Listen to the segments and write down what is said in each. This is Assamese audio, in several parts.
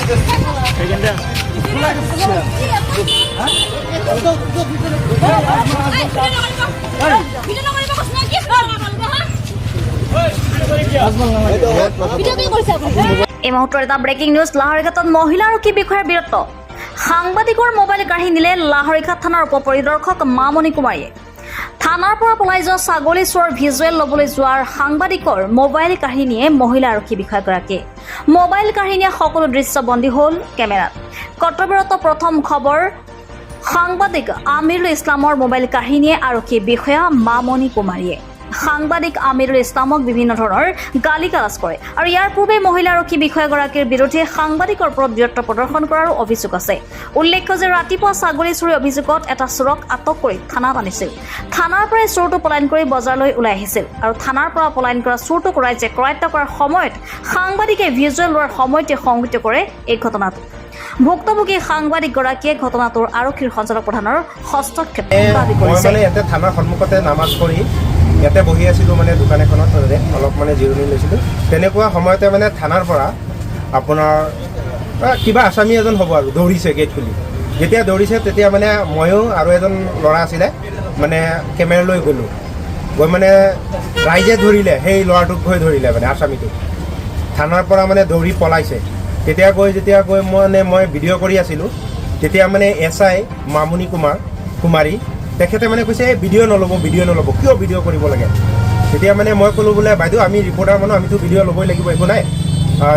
এই মুহূৰ্তৰ এটা ব্ৰেকিং নিউজ। লাহৰীঘাটত মহিলা আৰক্ষী বিষয়াৰ বীৰত্ব। সাংবাদিকৰ মোবাইল কাঢ়ি নিলে লাহৰীঘাট থানাৰ উপ পৰিদৰ্শক মামণি কুমাৰীয়ে। থানাৰ পৰা পলাই যোৱা ছাগলী চোৰৰ ভিজুৱেল ল'বলৈ যোৱাৰ সাংবাদিকৰ মোবাইল কাঢ়ি নিয়ে মহিলা আৰক্ষী বিষয়াগৰাকীয়ে। মোবাইল কাঢ়ি নিয়া সকলো দৃশ্য বন্দী হ'ল কেমেৰাত। কৰ্তব্যৰত প্ৰথম খবৰ সাংবাদিক আমিৰুল ইছলামৰ মোবাইল কাঢ়ি নিয়ে আৰক্ষী বিষয়া মামণি কুমাৰীয়ে। সাংবাদিক আমিৰুল ইছলামক বিভিন্ন ধৰণৰ গালি গালাজ কৰে আৰু ইয়াৰ পূৰ্বে মহিলা আৰক্ষী বিষয়াগৰাকীৰ বিৰুদ্ধে সাংবাদিকৰ ওপৰত বীৰত্ব প্ৰদৰ্শন কৰাৰো অভিযোগ আছে। উল্লেখ্য যে ৰাতিপুৱা ছাগলী চুৰি অভিযোগত এটা চোৰক আটক কৰি থানাত আনিছিল। থানাৰ পৰাই চোৰটো পলায়ন কৰি বজাৰলৈ ওলাই আহিছিল আৰু থানাৰ পৰা পলায়ন কৰা চোৰটোক ৰাইজে কৰায়ত্ব কৰাৰ সময়ত সাংবাদিকে ভিজুৱেল লোৱাৰ সময়তে সংঘটিত কৰে এই ঘটনাটো। ভুক্তভোগী সাংবাদিকগৰাকীয়ে ঘটনাটোৰ আৰক্ষীৰ সঞ্চালক প্ৰধানৰ হস্তক্ষেপ দাবী মই কৰিছে। মানে ইয়াতে থানাৰ সন্মুখতে নামাজ পঢ়ি ইয়াতে বহি আছিলোঁ, মানে দোকান এখনত তাতে অলপ মানে জিৰণি লৈছিলোঁ। তেনেকুৱা সময়তে মানে থানাৰ পৰা আপোনাৰ কিবা আছামী এজন হ'ব আৰু দৌৰিছে। গেট খুলি যেতিয়া দৌৰিছে, তেতিয়া মানে ময়ো আৰু এজন ল'ৰা আছিলে, মানে কেমেৰা লৈ গ'লোঁ। গৈ মানে ৰাইজে ধৰিলে, সেই ল'ৰাটোক গৈ ধৰিলে, মানে আছামীটোক। থানাৰ পৰা মানে দৌৰি পলাইছে। তেতিয়া গৈ যেতিয়া গৈ মানে মই ভিডিঅ' কৰি আছিলোঁ, তেতিয়া মানে এছ I Mamoni কুমাৰী তেখেতে মানে কৈছে, "এই ভিডিঅ' নল'ব, ভিডিঅ' নল'ব, কিয় ভিডিঅ' কৰিব লাগে?" তেতিয়া মানে মই ক'লোঁ বোলে, "বাইদেউ, আমি ৰিপৰ্টাৰ মানুহ, আমিতো ভিডিঅ' ল'বই লাগিব, একো নাই,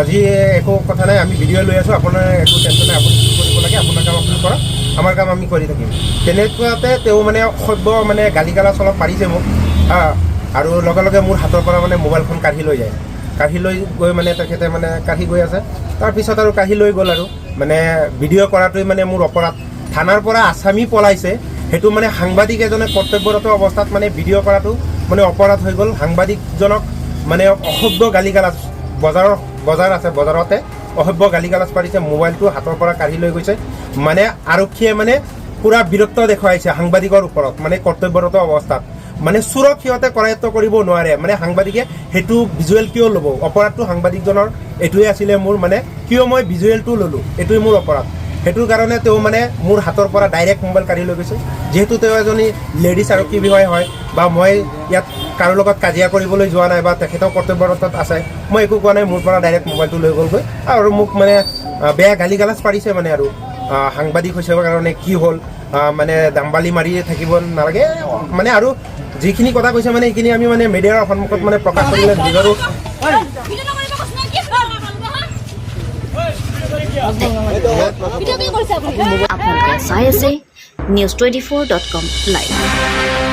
যি একো কথা নাই, আমি ভিডিঅ' লৈ আছোঁ, আপোনাৰ একো টেনশ্যন নাই, আপুনি কি কৰিব লাগে, আপোনাৰ কাম আপুনি কৰক, আমাৰ কাম আমি কৰি থাকিম।" তেনেকুৱাতে তেওঁ মানে অসভ্য মানে গালি গালাজ অলপ পাৰিছে মোক আৰু লগে লগে মোৰ হাতৰ পৰা মানে মোবাইলখন কাঢ়ি লৈ যায়। কাঢ়ি লৈ গৈ মানে তেখেতে মানে কাঢ়ি গৈ আছে, তাৰপিছত আৰু কাঢ়ি লৈ গ'ল। আৰু মানে ভিডিঅ' কৰাটোৱে মানে মোৰ অপৰাধ। থানাৰ পৰা আছামী পলাইছে, সেইটো মানে সাংবাদিক এজনে কৰ্তব্যৰত অৱস্থাত মানে ভিডিঅ' কৰাটো মানে অপৰাধ হৈ গ'ল। সাংবাদিকজনক মানে অসভ্য গালি গালাজ, বজাৰৰ বজাৰ আছে, বজাৰতে অসভ্য গালি গালাজ পাৰিছে, মোবাইলটো হাতৰ পৰা কাঢ়ি লৈ গৈছে। মানে আৰক্ষীয়ে মানে পূৰা বীৰত্ব দেখুৱাইছে সাংবাদিকৰ ওপৰত। মানে কৰ্তব্যৰত অৱস্থাত মানে চোৰক সিহঁতে কৰায়ত্ব কৰিব নোৱাৰে, মানে সাংবাদিকে সেইটো ভিজুৱেল কিয় ল'ব? অপৰাধটো সাংবাদিকজনৰ এইটোৱে আছিলে মোৰ, মানে কিয় মই ভিজুৱেলটো ল'লোঁ, এইটোৱে মোৰ অপৰাধ। সেইটোৰ কাৰণে তেওঁ মানে মোৰ হাতৰ পৰা ডাইৰেক্ট মোবাইল কাঢ়ি লৈ গৈছে। যিহেতু তেওঁ এজনী লেডিজ আৰক্ষী বিষয়া হয় বা মই ইয়াত কাৰো লগত কাজিয়া কৰিবলৈ যোৱা নাই বা তেখেতেও কৰ্তব্যৰত আছে, মই একো কোৱা নাই, মোৰ পৰা ডাইৰেক্ট মোবাইলটো লৈ গ'লগৈ। আৰু মোক মানে বেয়া গালি গালাজ পাৰিছে, মানে আৰু সাংবাদিক হৈছে কাৰণে কি হ'ল, মানে দাম্বালি মাৰি থাকিব নালাগে, মানে আৰু যিখিনি কথা কৈছে, মানে সেইখিনি আমি মানে মিডিয়াৰ সন্মুখত মানে প্ৰকাশ কৰিলে নিজৰো আপোনালোকে চাই আছে নিউজ 24.com live.